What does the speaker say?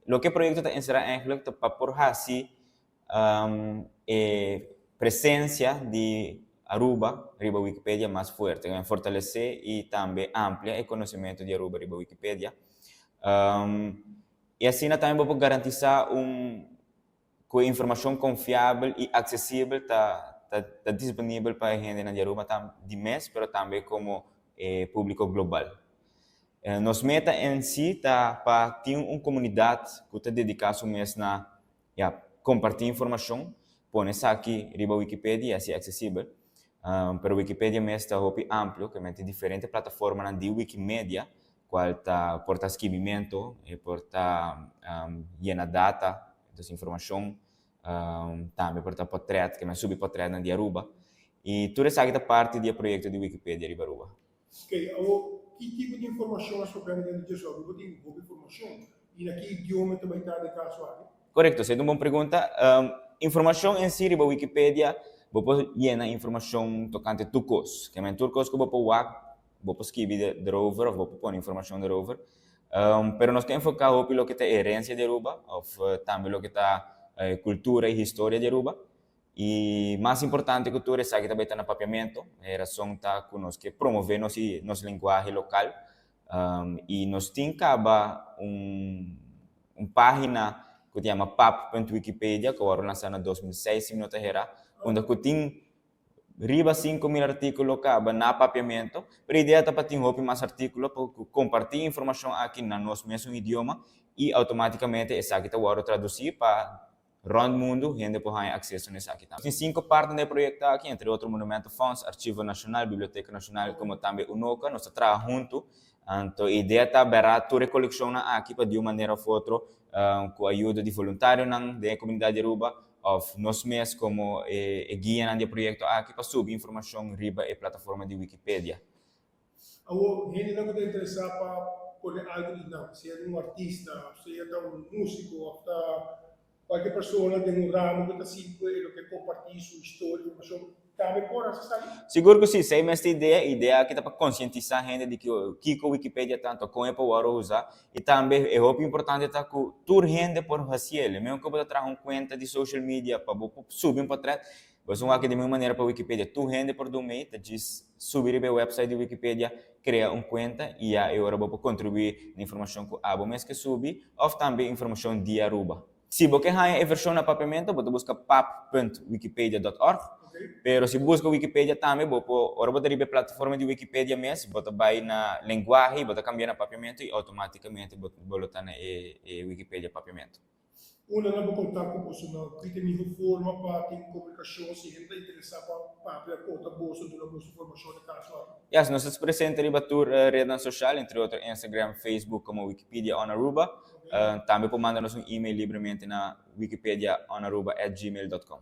Loke e proyekto ta enserá eigenlijk ta pa por hasi e presensia di Aruba riba Wikipedia mas fuerte, fortalesé i tambe amplia e konosementu di Aruba riba Wikipedia. I asina tambe bo por garantisá un ku e informashon konfiabel i aksesibel ta ta disponibel pa e hendenan di Aruba di mes pero tambe komo e públiko global. Nos meta en si ta pa tin un komunidat ku ta dediká su mes na, ya, kompartí informashon, pone esaki riba Wikipedia i hasi aksesibel. Pero Wikipedia mes ta hopi amplio, ke men tin diferente plataformanan di Wikimedia kual ta por ta skibimentu, e por ta yena data, dus informashon, tambe por ta potrèt, ke men subi potrètnan di Aruba. I tur esaki ta parti di e proyekto di Wikipedia riba Aruba. Ok, awor ki tipo di informashon a scoge den di dje? Aruba tin hopi informashon i na ki idioma ta bai ta den kaso aki? Korekto, esei ta un bon pregunta. Informashon en si riba Wikipedia, bo por yena informashon tokante tur kos. Ke men tur kos ku bo por wak, bo por skibi derover òf bo por pone informashon derover. Pero nos ta enfoká hopi loke ta e herensia di Aruba òf tambe loke ta e kultura i historia di Aruba. I mas importante ku tur esaki ta bai ta na papiamentu. E rason ta ku nos ke promové nos nos lenguahe lokal i nos tin kaba un un página ku ta yama pap.wikipedia ku a wòrdu lansá na 2006 si mi no ta hera, unda ku tin riba 5000 artíkulo kaba na papiamentu. Pero e idea ta pa tin hopi mas artíkulo pa ku kompartí informashon aki na nos mesun idioma i outomátikamente esaki ta wòrdu tradusí pa Rònt mundu hende por haña akseso na esaki tambe. Tin sinku partner den e proyekto aki, entre otro Monumentenfonds, Archivo Nashonal, Biblioteka Nashonal komo tambe UNOCA. Nos ta traha huntu. Anto e idea ta bèrá tur e kolekshonnan aki pa di un manera òf otro ku ayuda di voluntarionan den e komunidat di Aruba òf nos mes komo e guianan di e proyekto aki pa subi informashon riba e plataforma di Wikipedia. Awor, hendenan ku ta interesá pa pone algu di nan, sea ta un artista, sea ta un músiko òf ta kualke persona den un ramo ku ta sinti ku e lo ke kompartí su historia, informashon, tambe por hasi esaki? Sigur ku si, esei mes ta idea. E idea aki ta pa konsientisá hende di kiko Wikipedia ta, anto kon e por wòrdu usá. I tambe e hopi importante ta ku tur hende por hasiel. E mesmu ku bo ta traha un kuenta di social media pa bo por subi un potrèt, Bo esun wak di mi manera pa Wikipedia. Tur hende por dun mei, ta djis subi riba e website di Wikipedia, krea un kuenta i ya e ora bo por kontribuí na informashon ku abo mes ke subi òf tambe informashon di Aruba. Si bo ke haña e vershon na papiamentu, bo ta buska pap punt wikipedia dòt org. Pero si bo buska Wikipedia tambe, bo por, ora bo ta riba e plataforma di Wikipedia mes, bo ta bai na lenguahe i bo ta kambia na papiamentu i outomátikamente bo lo ta na e Wikipedia papiamentu. Unda nan por konta ku boso nan? Ki ta e mihó forma pa tin komunikashon si hende ta interesá pa papia konta boso duna boso informashon den kaso aki? Yes, nos ta presente riba tur rednan soshal, entre otro Instagram, Facebook komo Wikipedia on Aruba. Tambe por manda nos un email libremente na wikipediaonaruba@gmail.com.